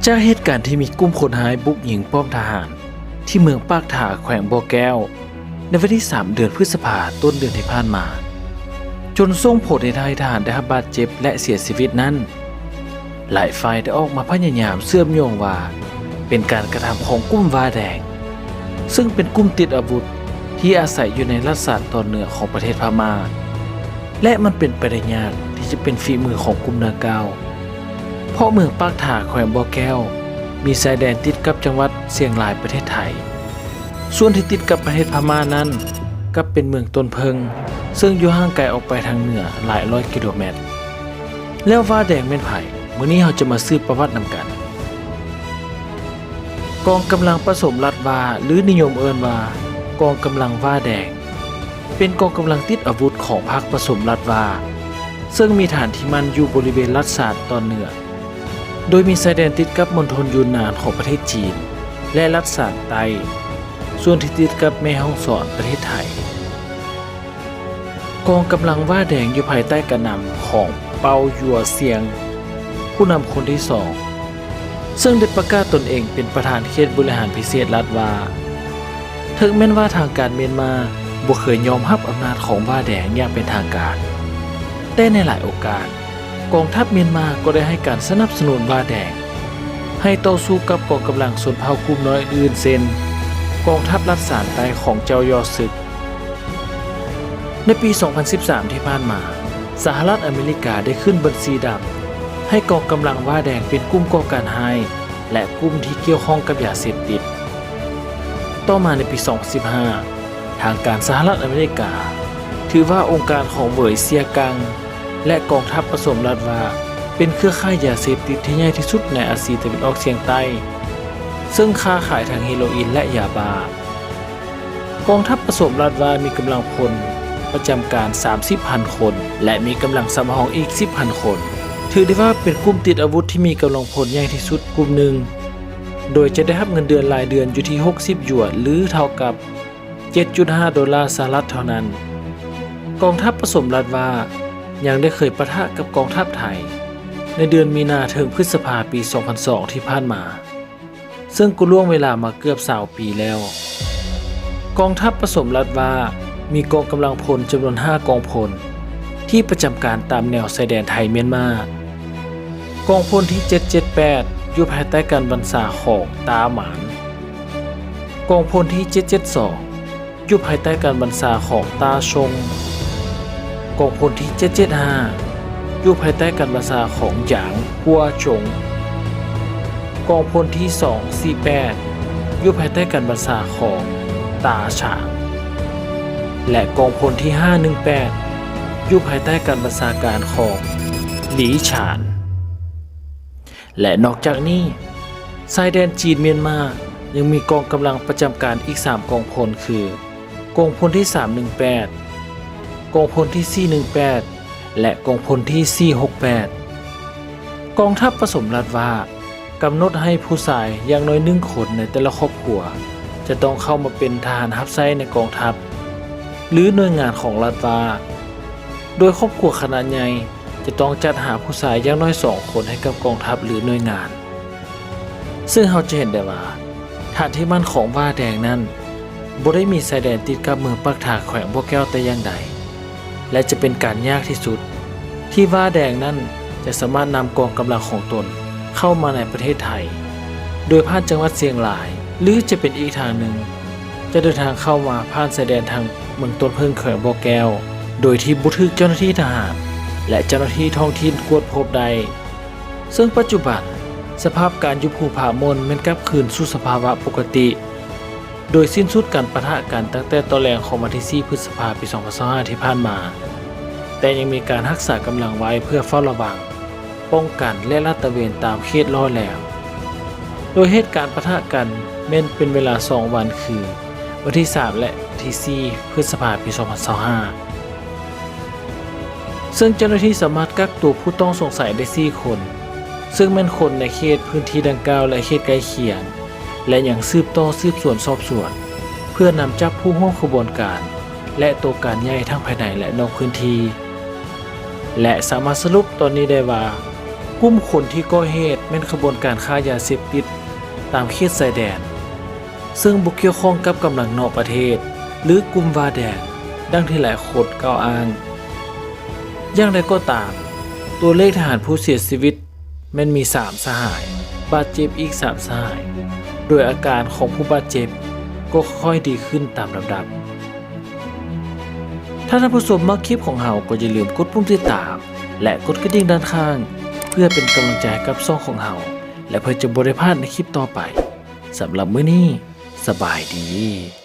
ຈາກເຫດການທີ່ມີກຸ່ມຄົນຮ້າຍບຸກຍິງປ້ອມທະຫານທີ່ເມືອງປາກທາ ແຂວງບໍ່ແກ້ວ ໃນວັນທີສາມ ເດືອນພຶດສະພາ ຕົ້ນເດືອນທີ່ຜ່ານມາ, ຈົນສົ່ງຜົນເຮັດໃຫ້ທະຫານໄດ້ຮັບບາດເຈັບ ແລະ ເສຍຊີວິດນັ້ນ, ຫຼາຍຝ່າຍໄດ້ອອກມາພະຍາຍາມເຊື່ອມໂຍງວ່າເປັນການກະທຳຂອງກຸ່ມວ້າແດງ, ເຊິ່ງເປັນກຸ່ມຕິດອາວຸດທີ່ອາໄສຢູ່ໃນລັດສານຕອນເໜືອຂອງປະເທດພະມ້າ ແລະ ມັນເປັນໄປໄດ້ຍາກທີ່ຈະເປັນຝີມືຂອງກຸ່ມດັ່ງກ່າວ. ເພາະເມືອງປາກທາ ແຂວງບໍ່ແກ້ວ ມີຊາຍແດນຕິດກັບຈັງຫວັດຊຽງລາຍ ປະເທດໄທ, ສ່ວນທີ່ຕິດກັບປະເທດພະມ້ານັ້ນ ກັບເປັນເມືອງຕົ້ນເຜິ້ງ ເຊິ່ງຢູ່ຫ່າງໄກອອກໄປທາງເໜືອຫຼາຍຮ້ອຍກິໂລແມັດ. ແລ້ວວ້າແດງແມ່ນໃຜ? ມື້ນີ້ເຮົາຈະມາສືບປະຫວັດນຳກັນ. ກອງກຳລັງປະສົມລັດວາ ຫຼື ນິຍົມເອີ້ນວ່າກອງກຳລັງວ້າແດງ ເປັນກອງກຳລັງຕິດອາວຸດຂອງພັກປະສົມລັດວາ ເຊິ່ງມີຖານທີ່ໝັ້ນຢູ່ບໍລິເວນລັດສານຕອນເໜືອ, ໂດຍມີຊາຍແດນຕິດກັບມົນທົນຢູນນານຂອງປະເທດຈີນ ແລະ ລັດສານໃຕ້, ສ່ວນທີ່ຕິດກັບແມ່ຮ່ອງສອນປະເທດໄທ. ກອງກຳລັງວ້າແດງຢູ່ພາຍໃຕ້ການນຳຂອງເປົາ ຢວ ຊຽງ, ຜູ້ນຳຄົນທີສອງ ເຊິ່ງໄດ້ປະກາດຕົນເອງເປັນປະທານເຂດບໍລິຫານພິເສດລັດວາ. ເຖິງແມ່ນວ່າທາງການມຽນມາບໍ່ເຄີຍຍອມຮັບອຳນາດຂອງວ້າແດງຢ່າງເປັນທາງການ, ແຕ່ໃນຫຼາຍໂອກາດ, ກອງທັບມຽນມາກໍໄດ້ໃຫ້ການສະໜັບສະໜູນວ້າແດງ ໃຫ້ຕໍ່ສູ້ກັບກອງກຳລັງຊົນເຜົ່າກຸ່ມນ້ອຍອື່ນໆ ເຊັ່ນ ກອງທັບລັດສານໃຕ້ຂອງເຈົ້າຢໍ້ຊຶກ. ໃນປີສອງພັນສິບສາມທີ່ຜ່ານມາ, ສະຫະລັດອາເມລິກາໄດ້ຂຶ້ນບັນຊີດຳໃຫ້ກອງກຳລັງວ້າແດງເປັນກຸ່ມກໍ່ການຮ້າຍ ແລະ ກຸ່ມທີ່ກ່ຽວຂ້ອງກັບຢາເສບຕິດ. ຕໍ່ມາໃນປີສອງພັນສິບຫ້າ, ທາງການສະຫະລັດອາເມລິກາຖືວ່າອົງການຂອງເຫວີຍ ເຊຍກັງ ແລະ ກອງທັບປະສົມລັດວາ ເປັນເຄືອຂ່າຍຢາເສບຕິດທີ່ໃຫຍ່ທີ່ສຸດໃນອາຊີຕາເວັນອອກສຽງໃຕ້, ເຊິ່ງຄ້າຂາຍທັງເຮໂຣອິນ ແລະ ຢາບ້າ. ກອງທັບປະສົມລັດວາມີກຳລັງພົນປະຈຳການສາມສິບພັນຄົນ ແລະ ມີກຳລັງສຳຮອງອີກສິບພັນຄົນ, ຖືໄດ້ວ່າເປັນກຸ່ມຕິດອາວຸດທີ່ມີກຳລັງພົນໃຫຍ່ທີ່ສຸດກຸ່ມໜຶ່ງ, ໂດຍຈະໄດ້ຮັບເງິນເດືອນລາຍເດືອນຢູ່ທີ່ຫົກສິບຢວນ ຫຼື ເທົ່າກັບເຈັດຈຸດຫ້າໂດລາສະຫະລັດເທົ່ານັ້ນ. ກອງທັບປະສົມລັດວາຍັງໄດ້ເຄີຍປະທະກັບກອງທັບໄທໃນເດືອນມີນາເຖິງພຶດສະພາປີສອງພັນສອງທີ່ຜ່ານມາ. ເຊິ່ງກໍລ່ວງເວລາມາເກືອບຊາວປີແລ້ວ. ກອງທັບປະສົມລັດວາມີກອງກຳລັງພົນຈຳນວນຫ້າກອງພົນ ທີ່ປະຈຳການຕາມແນວຊາຍແດນໄທ-ມຽນມາ. ກອງພົນທີເຈັດເຈັດແປດ ຢູ່ພາຍໃຕ້ການບັນຊາຂອງຕາໝານ. ກອງພົນທີເຈັດເຈັດສອງ ຢູ່ພາຍໃຕ້ການບັນຊາຂອງຕາຊົງ, ກອງພົນທີເຈັດເຈັດຫ້າ ຢູ່ພາຍໃຕ້ການບັນຊາຂອງຢາງ ກົວຈົງ, ກອງພົນທີສອງສີ່ແປດ ຢູ່ພາຍໃຕ້ການບັນຊາຂອງຕາຊາງ ແລະ ກອງພົນທີຫ້າໜຶ່ງແປດ ຢູ່ພາຍໃຕ້ການບັນຊາການຂອງຫຼີຊານ. ແລະ ນອກຈາກນີ້, ຊາຍແດນຈີນ-ມຽນມາຍັງມີກອງກຳລັງປະຈຳການອີກສາມກອງພົນ ຄື ກອງພົນທີສາມໜຶ່ງແປດ, ກອງພົນທີສີ່ໜຶ່ງແປດ ແລະ ກອງພົນທີສີ່ຫົກແປດ. ກອງທັບປະສົມລັດວາກຳນົດໃຫ້ຜູ້ຊາຍຢ່າງໜ້ອຍໜຶ່ງຄົນໃນແຕ່ລະຄອບຄົວ ຈະຕ້ອງເຂົ້າມາເປັນທະຫານຮັບໃຊ້ໃນກອງທັບ ຫຼື ໜ່ວຍງານຂອງລັດວາ, ໂດຍຄອບຄົວຂະໜາດໃຫຍ່ ຈະຕ້ອງຈັດຫາຜູ້ຊາຍຢ່າງໜ້ອຍສອງຄົນໃຫ້ກັບກອງທັບ ຫຼື ໜ່ວຍງານ. ເຊິ່ງເຮົາຈະເຫັນໄດ້ວ່າ ຖານທີ່ໝັ້ນຂອງວ້າແດງນັ້ນ ບໍ່ໄດ້ມີຊາຍແດນຕິດກັບເມືອງປາກທາ ແຂວງບໍ່ແກ້ວແຕ່ຢ່າງໃດ ແລະ ຈະເປັນການຍາກທີ່ສຸດ ທີ່ວ້າແດງນັ້ນຈະສາມາດນຳກອງກຳລັງຂອງຕົນເຂົ້າມາໃນປະເທດໄທ ໂດຍຜ່ານຈັງຫວັດຊຽງລາຍ ຫຼື ຈະເປັນອີກທາງໜຶ່ງ ຈະເດີນທາງເຂົ້າມາຜ່ານຊາຍແດນທາງເມືອງຕົ້ນເຜິ້ງ ແຂວງບໍ່ແກ້ວ ໂດຍທີ່ບໍ່ຖືກເຈົ້າໜ້າທີ່ທະຫານ ແລະ ເຈົ້າໜ້າທີ່ທ້ອງຖິ່ນກວດພົບໄດ້. ເຊິ່ງປັດຈຸບັນ ສະພາບການຢູ່ພູຜາໝົ່ນແມ່ນກັບຄືນສູ່ສະພາວະປົກກະຕິ ໂດຍສິ້ນສຸດການປະທະກັນຕັ້ງແຕ່ຕອນແລງຂອງວັນທີສີ່ ພຶດສະພາ ປີສອງພັນຊາວຫ້າ ທີ່ຜ່ານມາ, ແຕ່ຍັງມີການຮັກສາກຳລັງໄວ້ເພື່ອເຝົ້າລະວັງ, ປ້ອງກັນ ແລະ ລາດຕະເວນຕາມເຂດຫຼໍ່ແຫຼມ. ໂດຍເຫດການປະທະກັນແມ່ນເປັນເວລາສອງວັນ ຄື ວັນທີສາມ ແລະ ວັນທີສີ່ ພຶດສະພາ ປີສອງພັນຊາວຫ້າ ເຊິ່ງເຈົ້າໜ້າທີ່ສາມາດກັກຕົວຜູ້ຕ້ອງສົງໄສໄດ້ສີ່ຄົນ, ເຊິ່ງແມ່ນຄົນໃນເຂດພື້ນທີ່ດັ່ງກ່າວ ແລະ ເຂດໃກ້ຄຽງ, ແລະ ຍັງສືບຕໍ່ສືບສວນສອບສວນ ເພື່ອນຳຈັບຜູ້ຮ່ວມຂະບວນການ ແລະ ຕົວການໃຫຍ່ທັງພາຍໃນ ແລະ ນອກພື້ນທີ່ ແລະ ສາມາດສະຫຼຸບຕອນນີ້ໄດ້ວ່າ ກຸ່ມຄົນທີ່ກໍ່ເຫດແມ່ນຂະບວນການຄ້າຢາເສບຕິດຕາມເຂດຊາຍແດນ ເຊິ່ງບໍ່ກ່ຽວຂ້ອງກັບກຳລັງນອກປະເທດ ຫຼື ກຸ່ມວ່າແດງ ດັ່ງທີ່ຫຼາຍຄົນກ່າວອ້າງ. ຢ່າງໃດກໍຕາມ, ຕົວເລກທະຫານຜູ້ເສຍຊີວິດແມ່ນມີສາມສະຫາຍ, ບາດເຈັບອີກສາມສະຫາຍ, ໂດຍອາການຂອງຜູ້ບາດເຈັບກໍຄ່ອຍໆດີຂຶ້ນຕາມລຳດັບ. ຖ້າທ່ານຜູ້ຊົມມັກຄລິບຂອງເຮົາ ກໍຢ່າລືມກົດປຸ່ມຕິດຕາມ ແລະ ກົດກະດິ່ງດ້ານຂ້າງ ເພື່ອເປັນກຳລັງໃຈໃຫ້ກັບຊ່ອງຂອງເຮົາ ແລະ ເພື່ອຈະບໍ່ໄດ້ພາດໃນຄລິບຕໍ່ໄປ. ສຳລັບມື້ນີ້, ສະບາຍດີ.